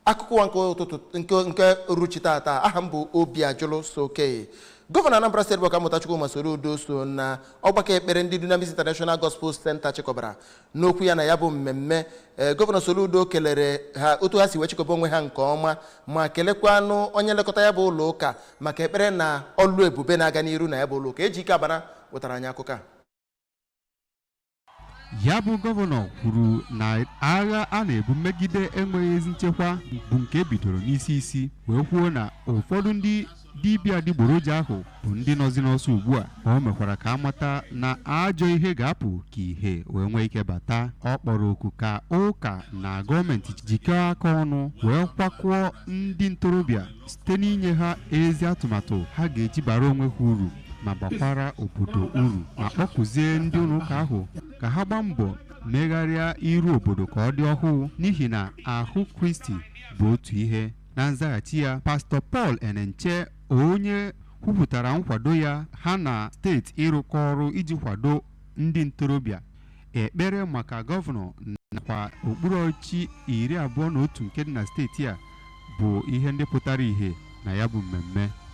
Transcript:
Akụkọ ụwa nke ụtụtụ nke uruchi tata. Aha m bụ Obi Ajụlụ Soke. Gọvanọ Anambra Steeti bụ Ọkammụta Chukwuma Soludo so na ọgbakọ ekpere ndị Dunamis International Gospel Center chịkọbara. N'okwu ya na ya bụ mmemme, Gọvanọ Soludo kelere ha otu ha si wee chịkọba onwe ha nke ọma, ma kelekwanụ onye nlekọta ya bụ ụlọ ụka maka ekpere na ọlụ ebube na-aga n'iru na ya bụ ụlọ ụka. Ejike Abana wetara anyị akụkọ a. Ya bụ gọvanọ kwuru na agha a na-ebu megide enweghị ezi nchekwa bụ nke bidoro n'isi isi, wee kwuo na ụfọdụ ndị dibịa adịgboroja ahụ bụ ndị nọzi n'ọsọ ugbu a. O mekwara ka amata na ajọ ihe ga-apụ ka ihe wee nwee ike bata. Ọ kpọrọ oku ka ụka na gọọmenti jikọọ aka ọnụ wee kwakọọ ndị ntorobịa site n'inye ha ezi atụmatụ ha ga-eji bara onwe ha uru ma bakwara obodo uru, ma kpọkụzie ndị ụlọ ụka ahụ ka ha gbaa mbọ megharịa iru obodo ka ọ dị ọhụụ, n'ihi na ahụ Kristi bụ otu ihe. Na nzaghachi ya, Pastọ Paul Enenche, onye kwupụtara nkwado ya ha na steeti ịrụkọ ọrụ iji kwado ndị ntorobịa, ekpere maka gọvanọ nakwa okpuru ọchịchị 21 nke dị na steeti a bụ ihe ndị pụtara ìhè na ya bụ mmemme.